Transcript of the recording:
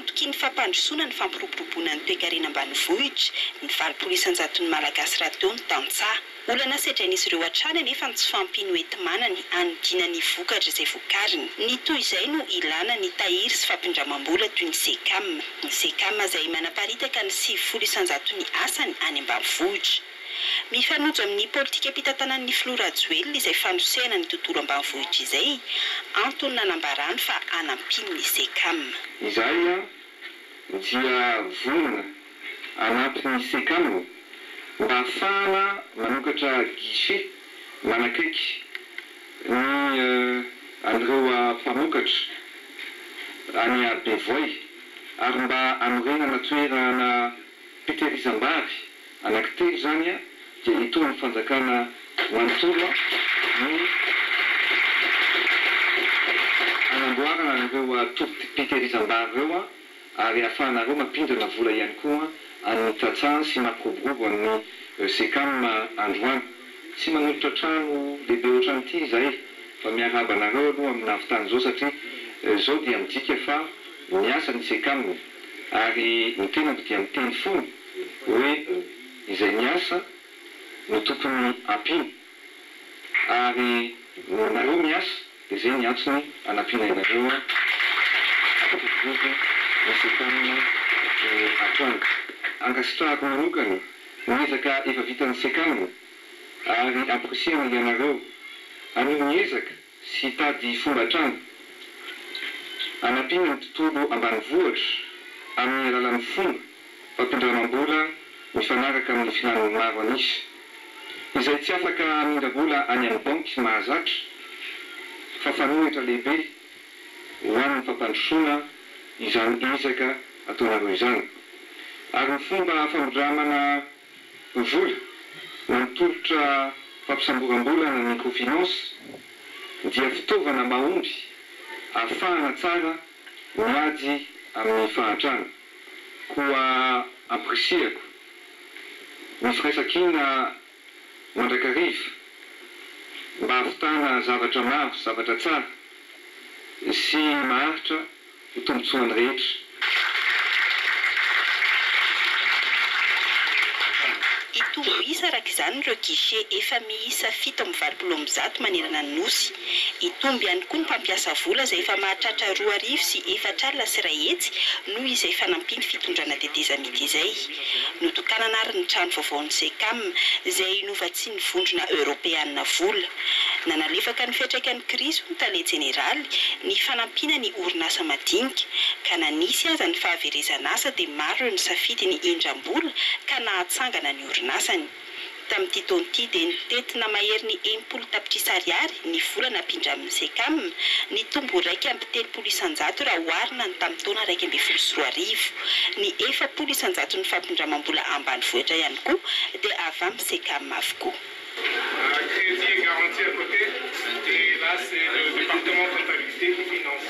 Antoky ny fampandrosoana ny fampiroboroboana ny toekarena ambanivohitra, ny 80 isan-jaton'ny Malagasy rahateo no tantsaha. Olana sedrain'izy ireo hatrany anefa ny tsy fahampian'ny hoenti-manany hanodina ny vokatra izay vokariny. Ny toy izay no ilana ny tahiry sy fampindramam-bola toy ny Secam. Ny Secam izay manaparitaka ny 90 isan-jaton'ny asany any ambanivohitra. Mifanojo amin'ny politikam-pitantanan'ny filoha Rajoelina izay fanosehana ny tontolo ambanivohitra izay, antony nanambarany fa hanampiany ny Secam. Izahay dia vonona hanampy ny Secam mba hahafahana manokatra guichet manakaiky ny an'ireo mpamokatra any Bevoay ary mba hanorenana toerana Fitehirizam-bary anankitelo izany dia itoan'ny fanjakana manontolo ny hanamboarana an'ireo tobim-pitehirizam-bary ireo ary ahafahanareo mampindrana vola ihany koa an'ny tantsaha sy mampiroborobo an'ny Secam androany. Tsy manolotra trano lehibe ohatran'ity izahay fa miarahaba anareo aloha amin'ny nahavitana izao satria izao dia midika fa miasa ny Secam. Ary ny tenako dia miteny foana hoe izay miasa no tokony ampiana ary nareo miasa dia izay ny antony anampiana anareo hampiroborobo ny Secam hatrany. Ankasitrahako manokana ny ezaka efa vitan'ny Secam ary amporisihana ianareo hanohy ny ezaka sy hitady fomba hatrany hanampiana ny tontolo ambanivohitra amin'ny alalan'ny fomba fampindramam-bola mifanaraka amin'ny filan'ny maro an'isa izay tsy afaka hamindra-bola any amin'ny banky mahazatra fa fanohitra lehibe ho an'ny fampandrosoana izany ezaka ataonareo izany ary ny fomba famindramana Vola na ny tolotra fampisamboram-bola na microfinance dia fitaovana mahomby ahafahana tsara miady amin'ny fahantrana. Koa ampirisihako ny firaisankina mandrakariva mba hahavitana zavatra maro, zavatra tsara sy maharitra ho tombontsoan'ny rehetra. Hitombo isa araka izany ireo guichet efa miisa 187 manerana ny Nosy. Hitombo ihany koa ny mpampiasa vola izay efa mahatratra 120 400 noho izay fanampian'ny fitondrana tetezamita izay. Notokanana ary ny trano vaovaon'ny Secam izay novatsian'ny vondrona eoropeanina vola. Nanalefaka ny fiantraikan'ny krizy hoy ny tale jeneraly ny fanampiana ny orinasa madinika ka na nisy aza ny fahaverezan'asa dia maro ireo nisafidy ny hindram-bola ka nahatsangana ny orinasany. Tamin'ity taona ity dia nitentina mahery ny 60 tapitrisa ariary ny vola nampindramin'ny Secam, nitombo 31% raha oharina ny tamin'ny taona 2011. Ny 40% ny fampindramam-bola ambanivohitra ihany koa dia avy amin'ny Secam avokoa. Crédit et garantie à côté. Et là, c'est le département comptabilité qui finance.